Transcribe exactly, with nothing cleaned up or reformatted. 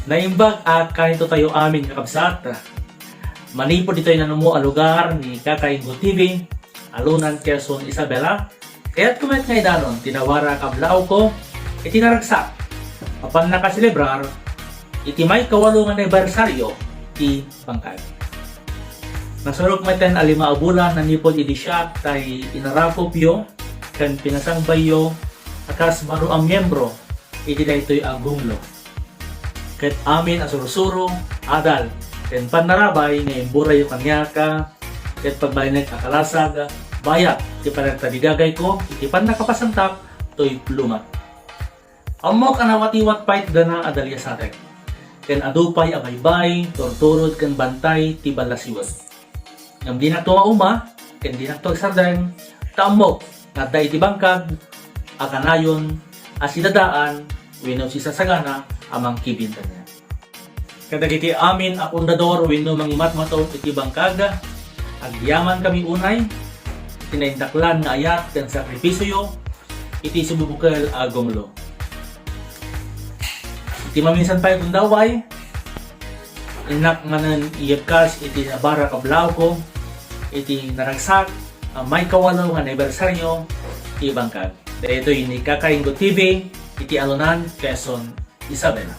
Naimbag a kanito tayo amin, kakabsat. Manipud ditoy nanumo a lugar ni Kakaingo T V, Alonan, Quezon, Isabela, kayatko met nga idanon ti nawara a kablaawko iti naragsak a pannakaselebrar iti maikawalo nga anibersaryo ti bangkag. Nasurok met ten a lima a bulan manipud idi siak tay inarakupyo ken pinasangbayyo a kas baro a miyembro iti daytoy a gumlo. Ket amin a sursuro, adal, ken pannarabay nga imburayyo kaniak, ket pagbalinek a kalasag, bayat ti panagtarigagayko iti pannakapasangtak toy plumak. Ammok a nawatiwat pay ti dana a daliasatek, ken adu pay a baybay, turturod, ken bantay ti ballasiwek. Ngem dinakto mauma, ken dinakto agsardeng, ta ammok nga adda iti bangkag a kanayon a sidadaan wenno sisasagana a mangkibin kaniak. Kadagiti amin a pundador wenno mangimatmaton iti bangkag, agyamankami unay iti naindaklan nga ayat ken sakripisyo iti sububukel a gumlo. Iti maminsan pay gundaway, innak manen iyebkas iti nabarak a blaawko iti naragsak a maikawalo nga anibersaryo ti bangkag. Daytoy ni Kakaingo T V iti Alonan, Quezon, Isabela.